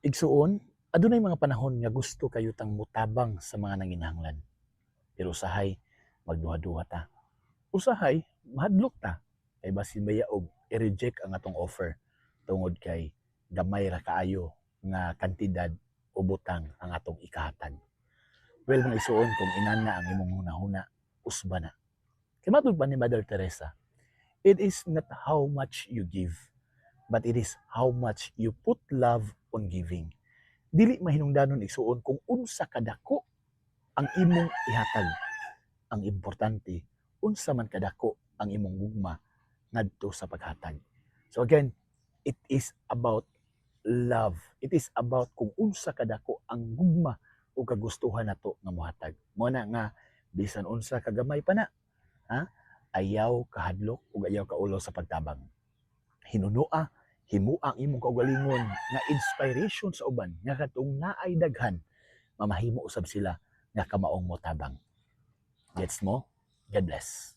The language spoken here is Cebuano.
Igsuon, adunay mga panahon nga gusto kayo tang mutabang sa mga nanginahanglan. Pero usahay, magduha-duha ta. Usahay, mahadlok ta. Kay basin baya og i-reject ang atong offer tungod kay gamay ra kaayo nga kantidad o butang ang atong ikahatag. Well, mga igsuon, kung inana ang imong hunahuna, usba na. Kay matud pa ni Mother Teresa, it is not how much you give, but it is how much you put love on giving. Dili mahinungdanon, igsuon, kung unsa kadako ang imong ihatag. Ang importante, unsa man kadako ang imong gugma ngadto sa paghatag. So again, it is about love. It is about kung unsa kadako ang gugma o kagustuhan nato nga mohatag. Mao na nga bisan unsa kagamay pa na, ha? Ayaw kahadlok ug ayaw kaulo sa pagtabang. Hinunua, himua ang imong kaugalingon nga inspiration sa uban nga katong naay daghan, mamahimo usab sila nga kamaong motabang. Gets mo? God bless.